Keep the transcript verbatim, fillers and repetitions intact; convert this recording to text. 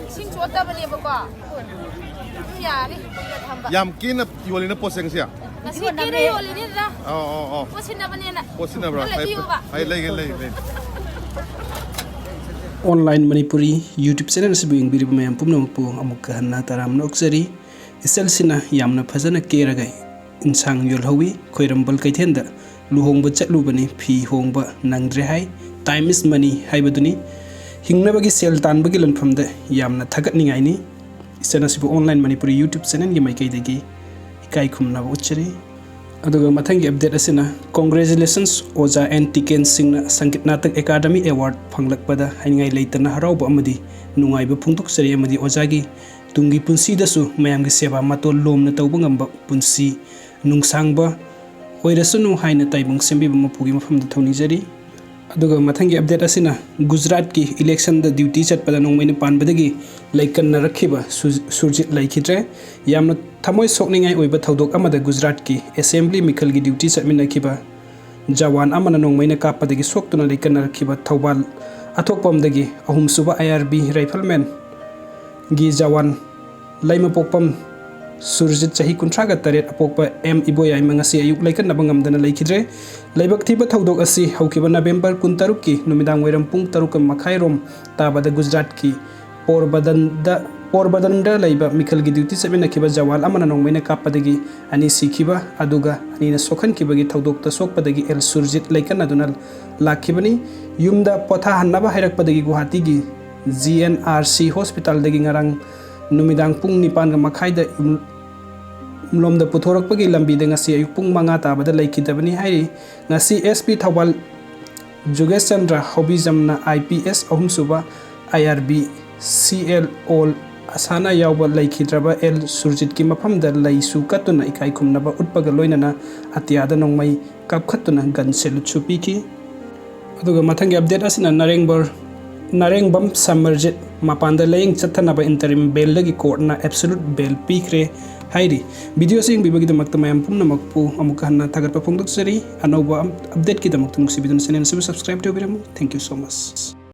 ꯏꯁꯤꯡ ꯆꯣꯠꯇꯕꯅꯦꯕꯀꯣ꯫ ꯑꯗꯨꯝ ꯌꯥꯔꯅꯤ ꯀꯨꯏꯅ ꯊꯝꯕ꯫ ꯌꯥꯝ ꯀꯦꯅ ꯌꯣꯜꯂꯤꯅ ꯄꯣꯠꯁꯦ ꯉꯁꯤ? ꯉꯁꯤ ꯀꯦꯅ ꯌꯣꯜꯂꯤꯅꯤꯗꯅ꯫ ꯑꯧ ꯑꯧ ꯑꯧ꯫ ꯄꯣꯠꯁꯤꯟꯅꯕꯅꯦꯅ꯫ ꯄꯣꯠꯁꯤꯟꯅꯕ꯭ꯔꯥ? ꯈꯔ ꯂꯩꯕꯤꯌꯨꯕ꯫ ꯑꯩ ꯂꯩꯒꯦ ꯂꯩꯒꯦ ꯂꯩꯒꯦ꯫ Online Manipuri YouTube channel ꯑꯁꯤꯕꯨ ꯌꯦꯡꯕꯤꯔꯤꯕ ꯃꯌꯥꯝ ꯄꯨꯝꯅꯃꯛꯄꯨ ꯑꯃꯨꯛꯀ ꯍꯟꯅ ꯇꯔꯥꯝꯅ ꯑꯣꯛꯆꯔꯤ꯫ ꯏꯆꯜꯁꯤꯅ ꯌꯥꯝꯅ ꯐꯖꯅ ꯀꯦꯔꯒ ꯏꯟꯁꯥꯡ ꯌꯣꯜꯍꯧꯋꯤ꯫ ꯈꯣꯏꯔꯝꯕꯜ ꯀꯩꯊꯦꯜꯗ ꯂꯨꯍꯣꯡꯕ ꯆꯠꯂꯨꯕꯅꯤ, ꯐꯤ ꯍꯣꯡꯕ ꯅꯪꯗ꯭ꯔꯦ ꯍꯥꯏ꯫ Time is money ꯍꯥꯏꯕꯗꯨꯅꯤ꯫ ꯍꯤꯡꯅꯕꯒꯤ ꯁꯦꯜ ꯇꯥꯟꯕꯒꯤ ꯂꯥꯟꯐꯝꯗ ꯌꯥꯝꯅ ꯊꯥꯒꯠꯅꯤꯡꯉꯥꯏꯅꯤ꯫ ꯏꯆꯟ ꯑꯁꯤꯕꯨ Online Manipuri YouTube channelꯒꯤ ꯃꯥꯏꯀꯩꯗꯒꯤ ꯏꯀꯥꯏ ꯈꯨꯝꯅꯕ ꯎꯠꯆꯔꯤ꯫ ꯑꯗꯨꯒ ꯃꯊꯪꯒꯤ update ꯑꯁꯤꯅ Congratulations ꯑꯣꯖꯥ ꯑꯦꯟ ꯇꯤꯀꯦꯟ ꯁꯤꯡꯅ ꯁꯪꯒꯤꯠ ꯅꯥꯇꯛ ꯑꯦꯀꯥꯗꯃꯤ ꯑꯦꯋꯥꯔꯗ ꯐꯪꯂꯛꯄꯗ ꯍꯥꯏꯅꯤꯡꯉꯥꯏ ꯂꯩꯇꯅ ꯍꯔꯥꯎꯕ ꯑꯃꯗꯤ ꯅꯨꯡꯉꯥꯏꯕ ꯐꯣꯡꯗꯣꯛꯆꯔꯤ ꯑꯃꯗꯤ ꯑꯣꯖꯥꯒꯤ ꯇꯨꯡꯒꯤ ꯄꯨꯟꯁꯤꯗꯁꯨ ꯃꯌꯥꯝꯒꯤ ꯁꯦꯕꯥ ꯃꯇꯣꯜ ꯂꯣꯝꯅ ꯇꯧꯕ ꯉꯝꯕ ꯄꯨꯟꯁꯤ ꯅꯨꯡꯁꯥꯡꯕ ꯑꯣꯏꯔꯁꯅꯨ ꯍꯥꯏꯅ ꯇꯥꯏꯕꯪ ꯁꯦꯝꯕꯤꯕ ꯃꯄꯨꯒꯤ ꯃꯐꯝꯗ ꯊꯧꯅꯤꯖꯔꯤ꯫ ꯑꯗꯨꯒ ꯃꯊꯪꯒꯤ update ꯑꯁꯤꯅ ꯒꯨꯖꯔꯥꯠꯀꯤ electionꯗ duty ꯆꯠꯄꯗ ꯅꯣꯡꯃꯩꯅ ꯄꯥꯟꯕꯗꯒꯤ ꯂꯩꯀꯟꯅꯔꯛꯈꯤꯕ ꯁꯨ-, ꯁꯨꯔꯖꯤꯠ ꯂꯩꯈꯤꯗ꯭ꯔꯦ꯫ ꯌꯥꯝꯅ ꯊꯃꯣꯏ ꯁꯣꯛꯅꯤꯡꯉꯥꯏ ꯑꯣꯏꯕ ꯊꯧꯗꯣꯛ ꯑꯃꯗ ꯒꯨꯖꯔꯥꯠꯀꯤ assembly ꯃꯤꯈꯜꯒꯤ duty ꯆꯠꯃꯤꯟꯅꯈꯤꯕ ꯖꯋꯥꯟ ꯑꯃꯅ ꯅꯣꯡꯃꯩꯅ ꯀꯥꯞꯄꯗꯒꯤ ꯁꯣꯛꯇꯨꯅ ꯂꯩꯀꯟꯅꯔꯛꯈꯤꯕ ꯊꯧꯕꯥꯜ ꯑꯊꯣꯛꯄꯝꯗꯒꯤ ꯑꯍꯨꯝꯁꯨꯕ IRB riflemanꯒꯤ ꯖꯋꯥꯟ ꯂꯩꯃꯄꯣꯛꯄꯝ ꯁꯨꯔꯖꯤꯠ, ꯆꯍꯤ ꯀꯨꯟꯊ꯭ꯔꯥꯒ ꯇꯔꯦꯠ, ꯑꯄꯣꯛꯄ ꯑꯦꯝ ꯏꯕꯣꯌꯥꯏꯃ ꯉꯁꯤ ꯑꯌꯨꯛ ꯂꯩꯀꯠꯅꯕ ꯉꯝꯗꯅ ꯂꯩꯈꯤꯗ꯭ꯔꯦ꯫ ꯂꯥꯏꯕꯛ ꯊꯤꯕ ꯊꯧꯗꯣꯛ ꯑꯁꯤ ꯍꯧꯈꯤꯕ November ꯀꯨꯟꯇꯔꯨꯛꯀꯤ ꯅꯨꯃꯤꯗꯥꯡ ꯋꯥꯏꯔꯝ ꯄꯨꯡ ꯇꯔꯨꯛ ꯃꯈꯥꯏꯔꯣꯝ ꯇꯥꯕꯗ ꯒꯨꯖꯔꯥꯠꯀꯤ ꯄꯣꯔꯕꯗꯟꯗ, ꯄꯣꯔꯕꯗꯟꯗ ꯂꯩꯕ ꯃꯤꯈꯜꯒꯤ duty ꯆꯠꯃꯤꯟꯅꯈꯤꯕ ꯖꯋꯥꯟ ꯑꯃꯅ ꯅꯣꯡꯃꯩꯅ ꯀꯥꯞꯄꯗꯒꯤ ꯑꯅꯤ ꯁꯤꯈꯤꯕ, ꯑꯗꯨꯒ ꯑꯅꯤꯅ ꯁꯣꯛꯍꯟꯈꯤꯕꯒꯤ ꯊꯧꯗꯣꯛꯇ ꯁꯣꯛꯄꯗꯒꯤ ꯑꯦꯜ ꯁꯨꯔꯖꯤꯠ ꯂꯩꯀꯠꯅꯗꯨꯅ ꯂꯥꯛꯈꯤꯕꯅꯤ꯫ ꯌꯨꯝꯗ ꯄꯣꯊꯥꯍꯟꯅꯕ ꯍꯥꯏꯔꯛꯄꯗꯒꯤ ꯒꯨꯋꯥꯍꯥꯇꯤꯒꯤ G N R C hospitalꯗꯒꯤ ꯉꯔꯥꯡ ꯅꯨꯃꯤꯗꯥꯡ ꯄꯨꯡ ꯅꯤꯄꯥꯟꯒ ꯃꯈꯥꯏꯗ ꯌꯨꯝ-, ꯌꯨꯝꯂꯣꯝꯗ ꯄꯨꯊꯣꯔꯛꯄꯒꯤ ꯂꯝꯕꯤꯗ ꯉꯁꯤ ꯑꯌꯨꯛ ꯄꯨꯡ ꯃꯉꯥ ꯇꯥꯕꯗ ꯂꯩꯈꯤꯗꯕꯅꯤ ꯍꯥꯏꯔꯤ꯫ ꯉꯁꯤ SP ꯊꯧꯕꯥꯜ ꯖꯨꯒꯦꯁ ꯆꯟꯗ꯭ꯔ ꯍꯧꯕꯤꯖꯝꯅ IPS ꯑꯍꯨꯝꯁꯨꯕ IRB CL ꯑꯣꯜ ꯑꯁꯥꯅ ꯌꯥꯎꯕ ꯂꯩꯈꯤꯗ꯭ꯔꯕ ꯑꯦꯜ ꯁꯨꯔꯖꯤꯠꯀꯤ ꯃꯐꯝꯗ ꯂꯩꯁꯨ ꯀꯠꯇꯨꯅ ꯏꯀꯥꯏ ꯈꯨꯝꯅꯕ ꯎꯠꯄꯒ ꯂꯣꯏꯅꯅ ꯑꯇꯤꯌꯥꯗ ꯅꯣꯡꯃꯩ ꯀꯥꯞꯈꯠꯇꯨꯅ gun saluteꯁꯨ ꯄꯤꯈꯤ꯫ ꯑꯗꯨꯒ ꯃꯊꯪꯒꯤ update ꯑꯁꯤꯅ ꯅꯔꯦꯡꯕꯔ-, ꯅꯔꯦꯡꯕꯝ ꯁꯃꯔꯖꯤꯠ ꯃꯄꯥꯟꯗ ꯂꯥꯌꯦꯡ ꯆꯠꯊꯅꯕ interim bailꯗꯒꯤ courtꯅ absolute bail ꯄꯤꯈ꯭ꯔꯦ ꯍꯥꯏꯔꯤ꯫ Video ꯑꯁꯤ ꯌꯦꯡꯕꯤꯕꯒꯤꯗꯃꯛꯇ ꯃꯌꯥꯝ ꯄꯨꯝꯅꯃꯛꯄꯨ ꯑꯃꯨꯛꯀ ꯍꯟꯅ ꯊꯥꯒꯠꯄ ꯐꯣꯡꯗꯣꯛꯆꯔꯤ꯫ ꯑꯅꯧꯕ up-, updateꯀꯤꯗꯃꯛꯇ ꯅꯨꯡꯁꯤꯕꯤꯗꯨꯅ channel ꯑꯁꯤꯕꯨ subscribe ꯇꯧꯕꯤꯔꯝꯃꯨ꯫ Thank you so much꯫